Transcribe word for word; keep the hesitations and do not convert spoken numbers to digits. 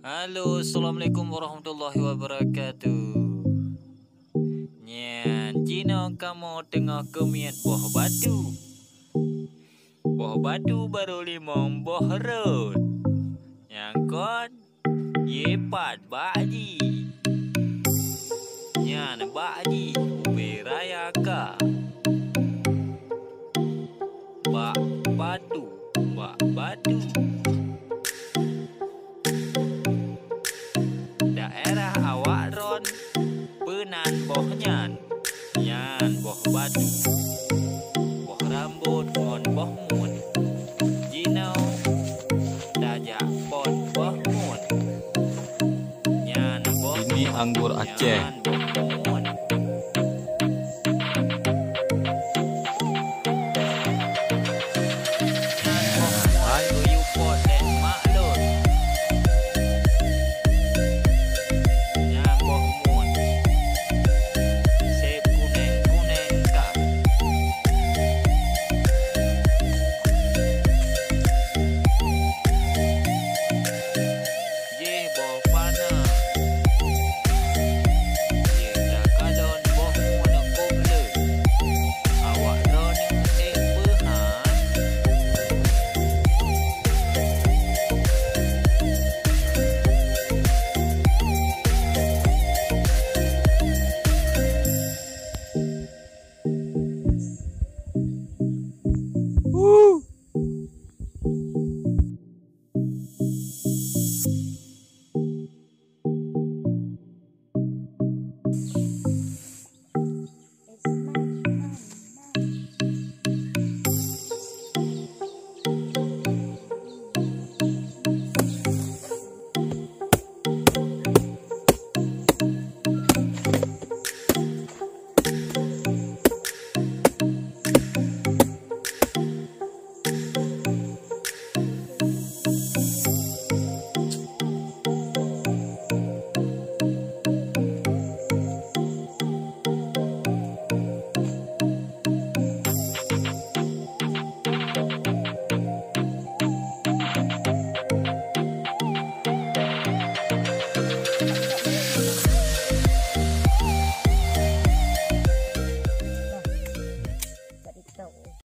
Halo, assalamualaikum warahmatullahi wabarakatuh. Nyan, jinoe kamoe teungoh keumiet boh batu. Boh batu barô limong boh rhot. Nyang kon, ie pat bak jih. Nyan bak jih ubé raya ka. Bak batu, bak batu. Daerah awak droen peunan boh nyan, nyan boh batu, boh rambôt ngon boh mut. Jinoe tajak pot boh mut. Nyan boh Ini mut, anggur Aceh. Nyan